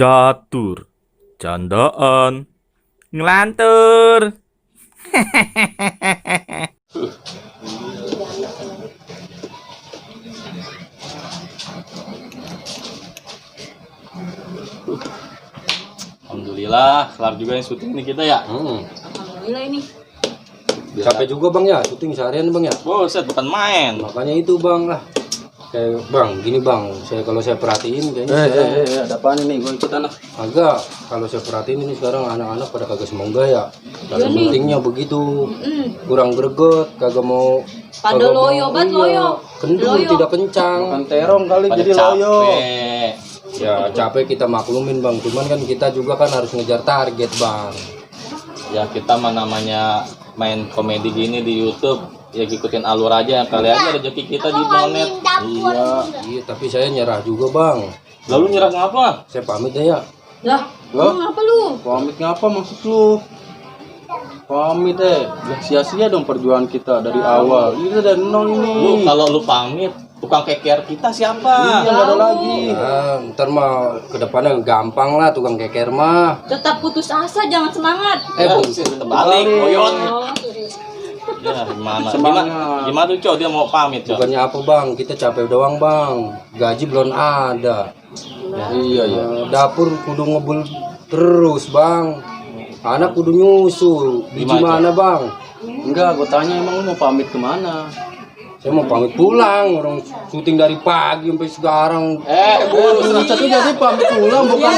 Catur, candaan, ngelantur. Alhamdulillah, kelar juga yang syuting nih kita ya. Alhamdulillah ini. Capek juga bang ya, syuting seharian bang ya. Buset, bukan main. Makanya itu bang lah. Kayak bang, gini bang, kalau saya perhatiin kayaknya ada apaan ini? Gue ikutan lah. agak kalau saya perhatiin ini sekarang anak-anak pada kagak semoga ya. Iya nih. Pentingnya begitu, kurang greget, kagak mau. Pada kagak loyo mau- banget, iya, loyo. Kendur Loyo. tidak kencang. Makan terong kali Pada jadi loyo. capek. Ya capek kita maklumin bang, cuman kan kita juga kan harus ngejar target bang. Ya kita mah namanya main komedi gini di YouTube. Ya ngikutin alur aja, kali aja rezeki kita di monet. Iya tapi saya nyerah juga bang. Lalu nyerah ngapa? Saya pamit deh ya. Lah, Loh? ngapa lu? Pamit ngapa maksud lu? Pamit Lah sia-sia dong perjuangan kita dari awal. Ini dari nol ini. Lu kalau lu pamit, tukang keker kita siapa? Iya, nggak ada lagi. Nah, ntar mah kedepannya gampang lah tukang keker mah. Tetap putus asa, jangan semangat. Buset, terbalik, boyot. Oh, serius. Ya gimana? Semangat. Gimana tuh, Cok? Dia mau pamit, Cok. Bukannya apa bang, kita capek doang bang. Gaji belum ada. Iya ya. Dapur kudu ngebul terus bang. Anak kudu nyusul. Biji Gimana, mana bang? Enggak, gue tanya emang lu mau pamit kemana? Saya mau pamit pulang. Orang syuting dari pagi sampai sekarang. Buru serasa tuh jadi pamit pulang bukan.